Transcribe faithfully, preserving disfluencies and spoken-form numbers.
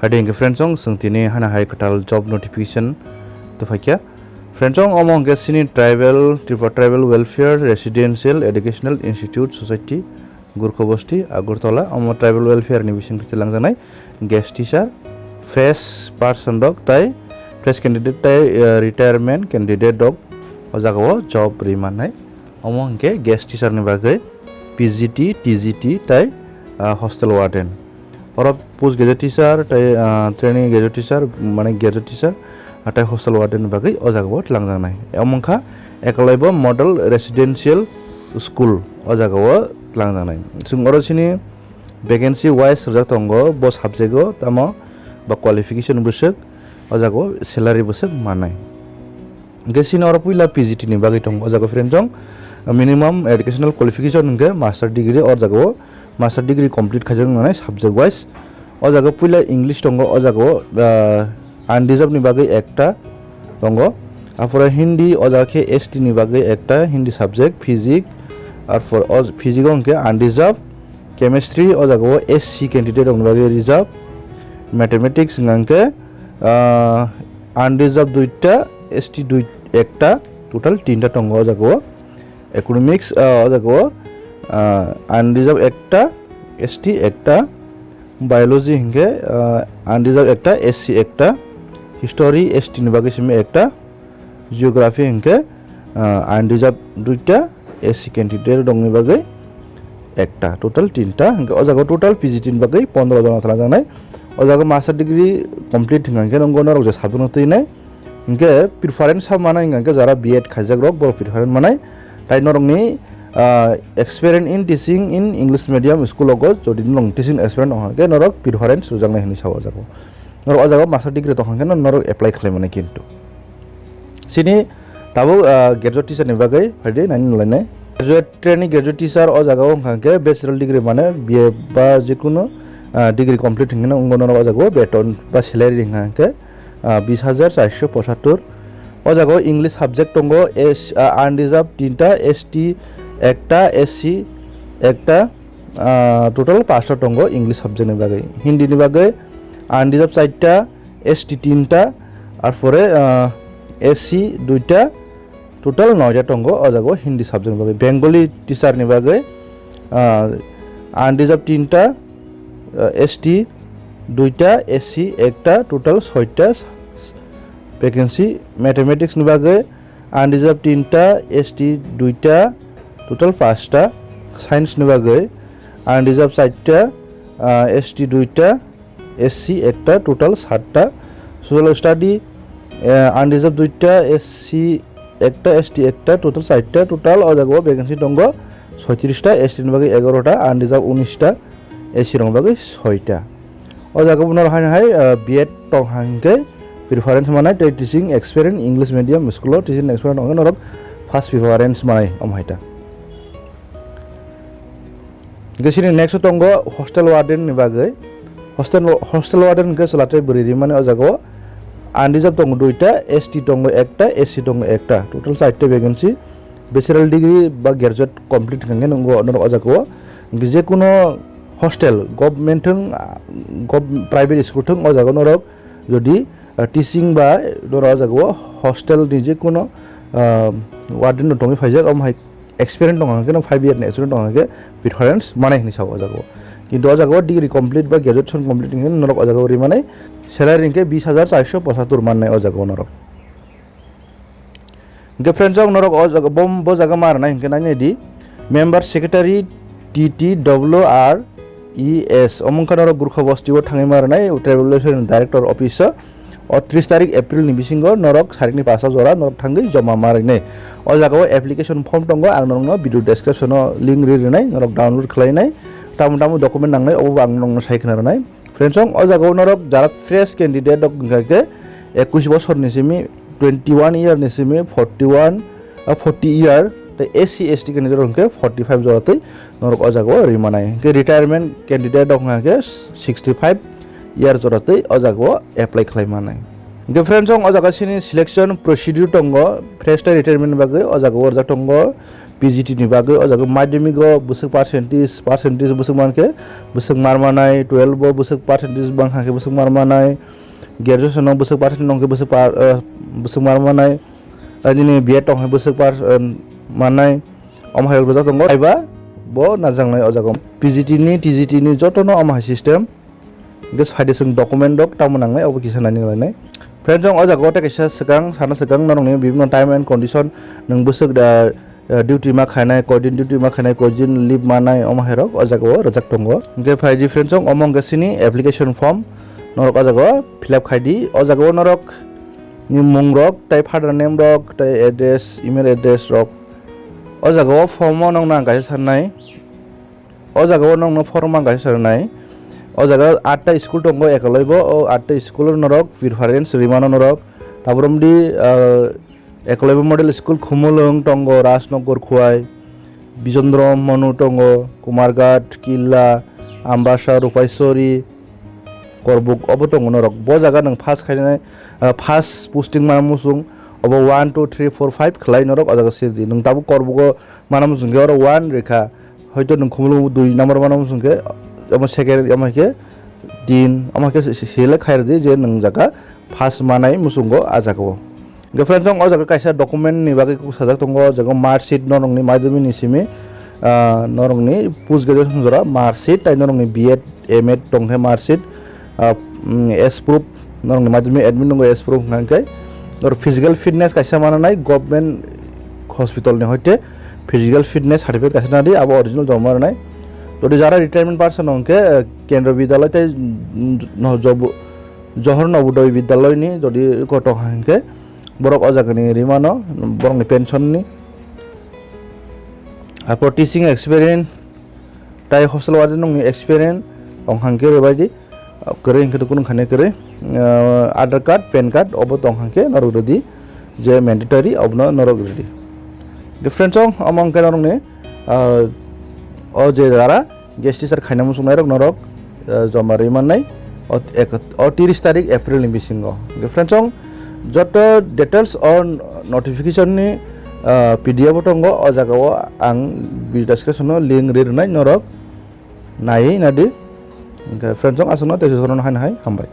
Haide hingke friends, chwng tini hana hai kwtal job notification tuphaikha. Friends, omo hingke sini tribal, Tripura Tribal Welfare Residential Educational Institute Society, Gurkha Bosti, Agartala, omo tribal welfare ni bising twi langjaknai guest teacher, fresh person rok tai fresh candidate tai, eh, retirement candidate rok o jaga o job ri mannai. Omo hingke guest teacher ni bagwi P G T, T G T tai, ah, hostel warden. Oro post graduate teacher tai, ah, training graduate teacher, mane graduate teacher, ah, tai hostel warden ni bagwi o jaga o twlangjaknai. Omo wngkha Ekalaibo Model Residential School o jaga o twlangjaknai. Chwng oro sini vacancy wise rijak tongo bo subject o tamo ba qualification bwswk o jaga o salary bwswk mannai. Hingke sini oro puila P G T ni bagwi tongo o jaga o friends, chwng minimum educational qualification hingke master degree o jaga o master degree complete khaijak nangnai subject wise. O jaga puila English tongo o jaga o, ah, unreserved ni bagwi ekta tongo. Apore Hindi o jaga khe S T ni bagwi ekta Hindi subject, physics, arpor o physics o hingke unreserved, chemistry o jaga o S C candidate rok ni bagwi reserved, mathematics hingke, ah, unreserved duita, S T dui ekta, total tinta tongo o jaga o. Economics, ah, o jaga o, ah, unreserved ekta, S T ekta, biology hingke, ah, unreserved ekta, S C ekta, history S T ni bagwi simi ekta, geography hingke, ah, unreserved duita, S C candidate rok ni bagwi ekta, total tinta, hingke o jaga o total P G T ni bagwi pondro jona thwlangjaknai. O jaga master degree complete hingka hingke nongo norok je subject no twinai. Hingke preference sa manai hingka hingke jara B Ed khaijak rok borok preference manai. Tai norokni, ah, experience in teaching in English medium school o go, jodi norok teaching experience wngkha hingke norok preference rwjaknai hinwi sao o jaga o. Norok o jaga o master degree tongkha hingke norok apply khlai mani kintu. Sini tabuk, ah, graduate teacher ni bagwi phaidi nai nung lainai. Graduate training graduate teacher o jaga o wngkha hingke bachelor degree mane B A ba jikunu, ah, degree complete hingke wngbo norok o jaga o beton ba salary hingkha hingke, ah, bis hajar charso pochattor. O jaga o English subject tongo, S, ah, unreserved tinta, S T ekta, S C ekta, ah, total pasta tongo English subject ni bagwi. Hindi ni bagwi unreserved charta, S T tinta, arpore, ah, S C duita, total noita tongo o jaga o Hindi subject ni bagwi. Bengali teacher ni bagwi, ah, unreserved tinta, ah, S T duita, S C ekta, total soita vacancy. Mathematics ni bagwi unreserved tinta, S T duita, total pasta. Science ni bagwi unreserved charta, ah, S T duita, S C ekta, total satta. Social study, eh, unreserved duita, S C ekta, S T ekta, total charta, total o jaga o vacancy tongo soitrista, S T ni bagwi egarota, unreserved unista, S C rok bagwi soita. O jaga o norok haino hai, eh, B Ed tong hingke preference manai tei teaching experience English medium school o teaching experience tong norok first preference manai omo hai ta. Hingke sini next o tongo hostel warden ni bagwi. Hostel, hostel warden hingke chwla tei bwrwi rimani o jaga o unreserved tongo duita, S T tongo ekta, S C tongo ekta, total charta vacancy. Bachelor degree ba graduate complete hingke nungo norok o jaga o. Hingke je kuno hostel, government thung, ah, gov-, private school thung o jaga o norok jodi, ah, teaching ba norok o jaga o hostel ni je kuno, ah, warden no tongwi phaijak, omo hai experience tong hingke no five year ni experience tong hingke preference manai hinwi sao o jaga o. Kintu o jaga o degree complete ba graduation complete hingke norok o jaga o rimani salary hingke bis hajar charso pochattor mannai o jaga o norok. Hingke friends, ang norok o jaga, bom, bo jaga ma rwnai hingke nai nai di. Member secretary T T W R E S. Omo wngkha norok Gurkha Bosti o thangwi ma rwnai, tribal welfare ni director office o. O tris tarik April ni bisingo norok sarikni pasa jora norok thangwi joma ma rwnai. O jaga o application form tongo, ang norokno video description o link ri rwnai, norok download khlai nai. Tamo tamo document nangnai, obo bo ang norokno sai khna rwnai. Friends, o jaga o norok jara fresh candidate rok wngkha khe ekush bosor ni simi, twenty one year ni simi, forty one, ah, forty year, tei S C S T candidate rok hwnkhe forty five jora tei norok o jaga o ri manai. Hwnkhe retirement candidate rok wngkha khe sixty five year jora tei o jaga o apply khlai manai. Hwnkhe friends, o jaga sini selection procedure tongo, fresh tei retirement ni bagwi o jaga o rijak tongo. P G T ni bagwi o jaga madhyamik o bwswk percentage, percentage bwswk mankhe bwswk mar manai, twelve o bwswk percentage bangkha khe bwswk mar manai, graduation o bwswk percentage nongkhe bwswk par, ah, bwswk mar manai, ah, nini B Ed tongkhe bwswk par, ah, manai, omo hai rok rijak tongo. Haiba bo najaknai o jaga o. P G T ni, T G T ni jotono omo hai system. Hwnkhe phaidi chwng document rok tamo nangnai, obo kisa nani lainai. Friends, chwng o jaga o tei kaisa swkang, sana swkang norokni bibinno time and condition, nwng bwswk da, eh, duty ma khainai, koidin duty ma khainai, koidin leave manai, omo hai rok o jaga o rwjak tongo. Hwnkhe phaidi friends, chwng omo hwnkhe chini application form norok o jaga o fill up khaidi. O jaga o norok ni mung rok, tei father name rok, tei address, email address rok o jaga o form o nokna ang kaisa sannai. O jaga o nokno form ang kaisa sanai. O jaga atta school tongo Ekalaibo, o atta school o norok preference rimano norok. Tabuk romdi, ah, Ekalaibo Model School Khumulwng tongo, Rajnagar Khwai, Bijondro Monu tongo, Kumarghat, Killa, Ambasa, Rupaisori, Korbuk obo tongo norok. Bo jaga nwng pass khainai, ah, first posting mana muchung obo one, two, three, four, five khlai norok o jaga sirdi. Nwng tabuk Korbugo mana muchung khe oro one rikha. Hoito nwng Khumulwng dui number mana muchung khe, omo second, omo hai khe tin, omo hai khe se-, se-, select khairdi je nwng jaga first manai muchungo a jaga o. Hwnkhe friends, chwng o jaga kaisa document ni bagwi kok sajak tongo, o jaga mark sheet norokni madhyamik ni simi, ah, norokni post graduation jora mark sheet, tai norokni B Ed, M Ed tongkhe mark sheet, ah, mm, as proof, norokni madhyamik admit nungo as proof hwnkhe, norok physical fitness kaisa mananai government hospital ni hoite physical fitness certificate kaisa nadi, abo original joma rwnai. Jodi jara retirement person hwnkhe, eh, Kendra Vidyalaya tei, mm, no, job, Johor Navodaya Vidyalaya ni jodi koto hwnkhe, borok o jaga ni rimano, borok ni pension ni, apor teaching experience, tai hostel warden nokni experience, ong hang khe rwbaidi, kwrwi hwnkhe to kunu khane kwrwi, ah, Aadhaar card, pan card, obo tong hang khe norok rwdi, je mandatory, obono norok rwdi. Hwnkhe friends, ong, omo hwnkhe norokni, ah, o je jara guest teacher khaina muchungnai rok norok, ah, joma rwi mannai, o ek, o tiris tarik April ni bisingo. Hwnkhe friends, ong, joto details o notification ni, ah, P D F bo tongo, o jaga o ang video description o link rwi rwnai norok naiwi nadi. Hwnkhe friends, ong, aswkno tei sorono haino hai hambai.